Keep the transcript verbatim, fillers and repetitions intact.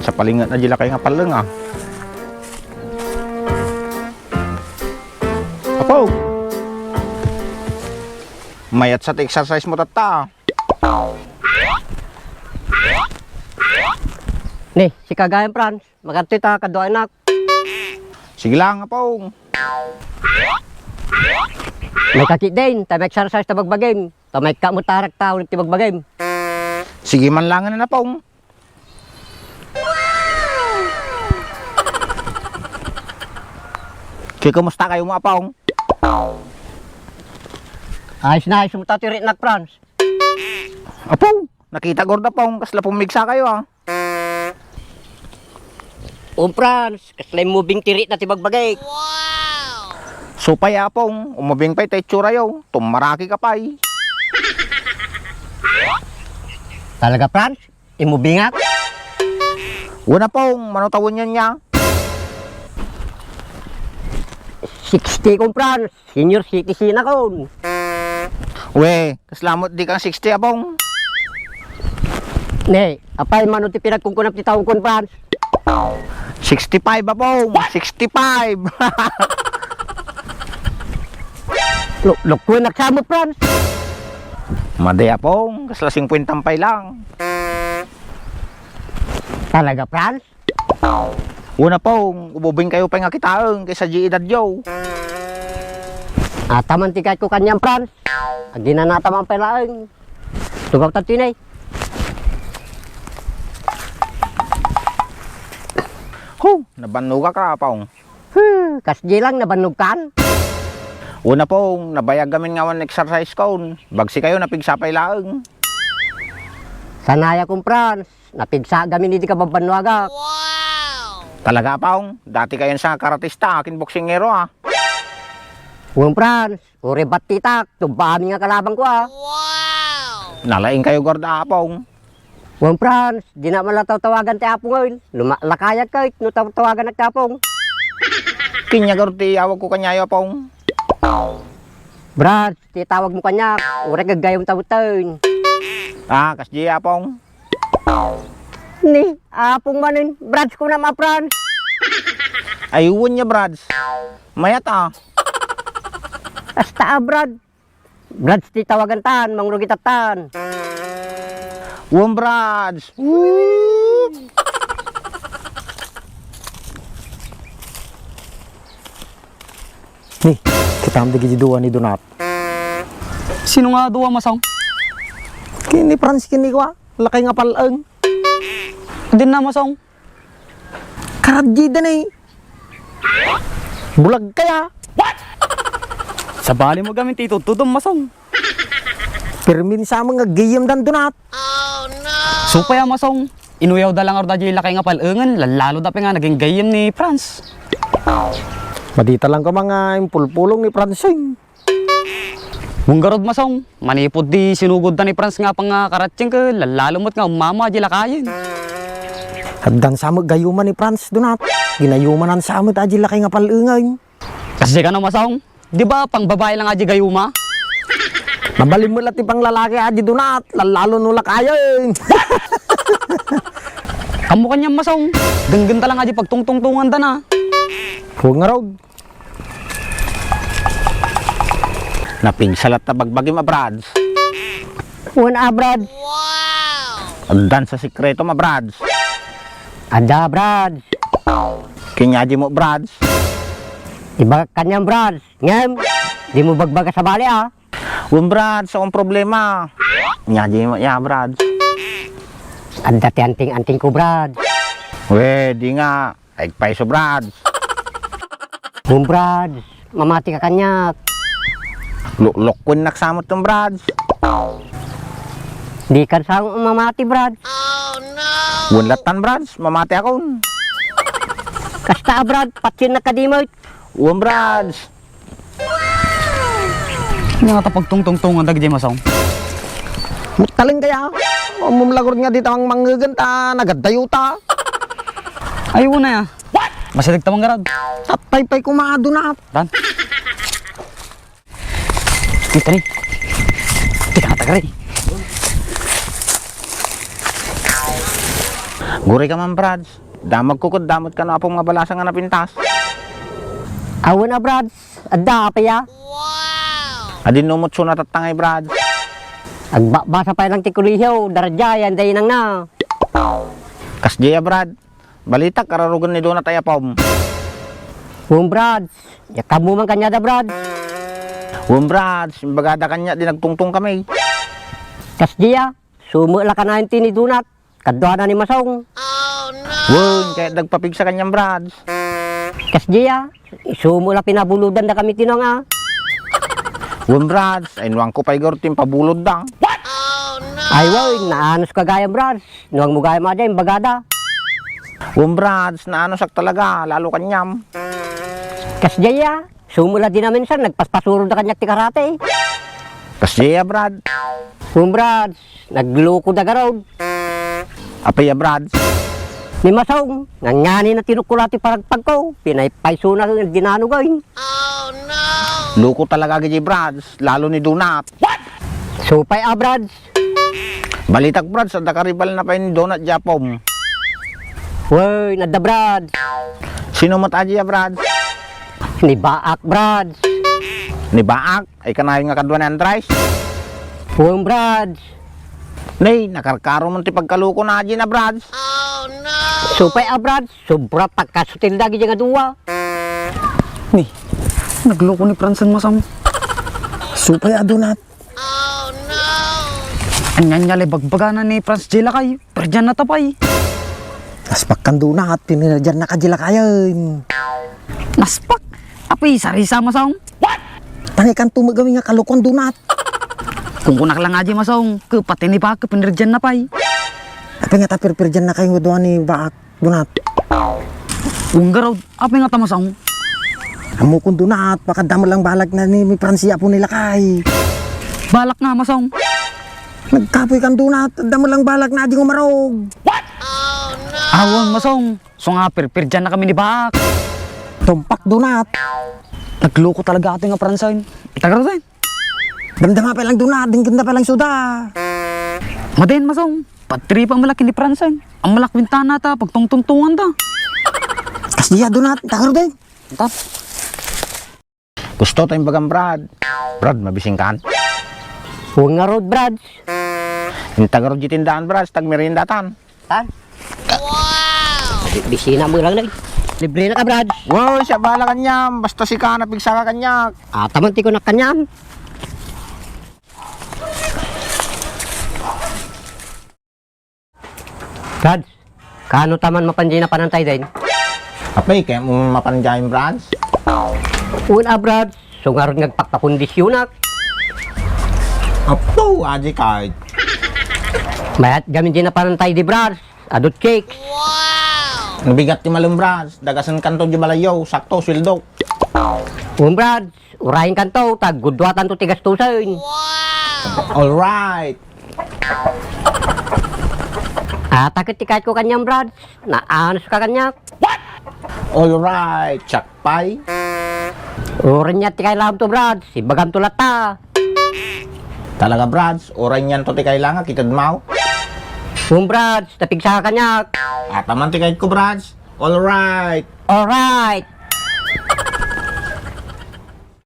Sapalinget na di lakay nga pal-eng, a. Apo! Mayat sa ti exercise mo tatta, a. Ni, sika gayam, Franz. Makadtoy ta, kaduanak. Sige lang, Apong. May kakit din, ta may exercise ta bagbagim. Ta may kamutarak ta ulit ti bagbagim. Sige man langen, Apong. Kikumusta kayo mo, Apong? Ayos na, ayos mo ta ti ritnak, Franz. Apong, nakita ko, Apong, kasla pumigsa kayo, a. Um, Franz, kasla immobing ti ritna ti bagbagik. Supay, Apong, umubing pay ta itsura yo, tummaraki ka pay. Talaga, Franz? Immobingak? Wen, Apong, mano tawen yan niya? Sixty kon, Franz. Senior citizen akon. We, kaslamot di kang sixty, Apong? Ne, apay mano ti pinagkunkunam ti taon kon, Franz? Sixty-five, Apong. Sixty-five. Lo-, lokoen aksamo, Franz. Madi, Apong. Kasla singkuenta pay lang. Talaga, Franz? Una, Pong, ububing kayo pay nga kitaeng kaysa di edad yo. Ataman ti kayatko kaniam, Franz. Aginanataman pay laeng. Tugaw ta tinay. Hu, nabannoga ka, Pong. Huh, kasdi lang nabannog kan? Una, Pong, nabayag gamin nga awan exercise kon. Bagsi kayo, napigsa pay laeng. Sanaya kon, Franz. Napigsa gamin idi kabanbannuagak. Wow! Talaga, Pong? Dati kayon sa karatista, akin boksingero, a. Wen, Franz, uray battitak, tubba amin nga kalabangko, a. Wow! Nalaing kayo, guard, a, Pong. Wen, Franz, di na man la tawtawagan ti Apong, oy. Luma-, lakayak, oy, no tawtawaganak ti Apong. Kanya, guard, ti iyawag ko kanyayo, Pong. Franz, ti tawag mo kaniak, uray gaggayam ta metten. A, kasdi, Apong. Ni, Apong manen, Brads kunam a, Franz. Ay, wen ya, Brads. Mayat, a. Kasta a, Brad. Brads ti tawagan tan, mangrugitat tan. Wen, Brads. Woo! Ni, kitam dagiti dua ni Donat. Sino nga dua, Masong? Ken ni Franz ken ni kua, lakay nga pal-eng. Dinna, Masong. Karadida ni. Bulag kaya. Sabali mo gamin ti itudtudom, Masong. Pirmin sa mga gayam dan Donat. Supay a, Masong. Inuyawda lang arda di lakay nga pal-engen, lallalo da pay nga naging gayam ni Franz. Madita lang ka mga impulpulong ni Franz, oy. Munggarod, Masong, manipud di sinugod da ni Franz nga pangakaratseng ket lallalo met nga ummama di lakayen. Addan sa met gayuma ni Franz, Donat. Ginayumanan sa met a di lakay nga pal-engen. Kasdi kano, Masong? Di ba pangbabae lang a di gayuma? Mabalin met la ti panglalaki a di Donat, lallalo no lakayen. Kammo kaniam, Masong. Denggen ta lang a di pagtungtungtunganda na. Wen ngarud. Napigsa latta bagbagim a, Brads. Wen a, Brad. Addan sa sekretom a, Brads. Adda, Brad. Ken ni Ajimo, Brads. Ibagak kaniam, Brad. Ngem, dimo bagbaga sabali, a. Wen, Brads, awan problema. Ken ni Ajimo ya, Brads. Adda ti anting-antingko, Brad. We, di nga. Agpayso, Brads. Wen, Brad. Mamati ka kaniak. Lo-, lokoennak sa met ton, Brads. Di kan sa mamati, Brad. Wen lattan, Brads. Mamati akon. Kasta a, Brad. Patsiennak kadi met. Wen, Brads. Ania nga ta pagtungtungtongan dagiti Masong? Muttalin kaya? Ammom la ngarud nga dita mangmangngegen ta nagaddayo ta. Ay, wen aya. Masideg ta manggarad. Tattay pay koma a Donat. Dan. Kita ni. Tika nga tagaray. Guri ka man, Brads. Damagko ket damot kano apom nga balasang a napintas. Awan a, Brads. Adda, apay a? Adin no met sunat attangay, Brads. Agbabasa pay lang ti kolehiyo, daradiay, anda inang na. Kasdiay a, Brad. Balitak, kararugen ni Donat ay apom. Wen, Brads. Diak ammo man kaniada, Brads. Wen, Brads, imbagada kaniak di nagtungtong kami. Kasdiay a, sumo la kanayon ti ni Donat. Kaduana ni Masong. Wen, kayat dagpapigsa kaniam, Brads. Kasdiay a, isumo la pinabulodan da kami ti nuang a. Wen, Brads, ay nuangko pay garud ti impabulod da. Ay wen, naanus ka gayam, Brads. Nuangmo gayam a diay imbagada. Wen, Brads, naanusak talaga, lalo kaniam. Kasdiay a, sumo la di naminsan, nagpaspasuro da kaniak ti karate. Kasdiay a, Brad. Wen, Brads, nagloko da garud. Apay a, Brads? Ni Masong, ngangani na tinukula ti paragpagko, pinaypaysona nga dinanugen. Loko talaga gidi, Brads, lalo ni Donat. Supay a, Brads. Balitak, Brads, adda karibal na pay ni Donat diay apom. Wen, adda, Brads. Sino met a diay a, Brads? Ni Baak, Brads. Ni Baak? Ay kanayon nga kadua ni Andres? Wen, Brads. Nay, nakarkaro man ti pagkaloko na diay na, Brads. Supay a, Brads, sobra ta kaso ti lagi nga dua. Ni, nagloko ni Franz ken Masong. Supay a, Donat. Ania, ania lay bagbagana ni Franz diay lakay? Perdianna ta pay. Naspak kan Donat, pinirdianna ka diay lakayen. Naspak? Apay, sarisa, Masong. Tangikan to met gamin nga kalokuan, Donat. Kunkunak la nga diay, Masong, ket pati ni Baak, pinirdianna pay. Apay nga ta pirpirdianna kayo nga dua ni Baak, Donat? Wen garud, apay nga ta, Masong? Ammokon, Donat, pakadda met lang balak na ni, ni Franz diay apo ni lakay. Balak nga, Masong. Nagkapoy kan, Donat, adda met lang balak na diay umarog. Awan, Masong. Isu nga pirpirdianna kami ni Baak. Tumpak, Donat. Nagloko talaga atoy nga Franz. Ita garuden. Damdama pay lang, Donat, denggenna pay lang isuda. Madi, Masong, patripan mo la ken ni Franz. Ammok la kuentana ta pagtungtungtongan da. Kasdiay a, Donat, ita garuden. Ita. Gusto ta imbagam, Brad. Brad, mabising kan? Wen ngarud, Brad. Inta ngarud diay tindaan, Brad, ta agmeriendatan. Tan? Wow! Bi-, bisina mo lang, nay. Libre na ka, Brad. Wow, siak bala kaniam. Basta sika, napigsaka kaniak. Ataman ti kunak kaniam. Brad, kaano ta man mapan diay napanan tay den? Apay, kayatmo mapan diay, Brad? Wen a, Brad. Isu ngarud nga agpakpakondisionak. Apo, adi kay. Mayat gamin diay napanan tay di, Brad. Adu chicks. Nabigat ti malem, Brad. Dagasen kanto diay balayyo, sakto, sueldok. Wen, Brad. Urayen kanto, ta agguduatanto ti gastusen. All right. Ata ket ti kayatko kaniam, Brad. Naanus ka kaniak. All right, siak pay. Uray nia ti kailanganto, Brad. Ibagamto latta. Talaga, Brad. Uray nianto ti kailangan, kited maw? Wen, Brad. Napigsaka kaniak. Ataman ti kayatko, Brad. All right. All right.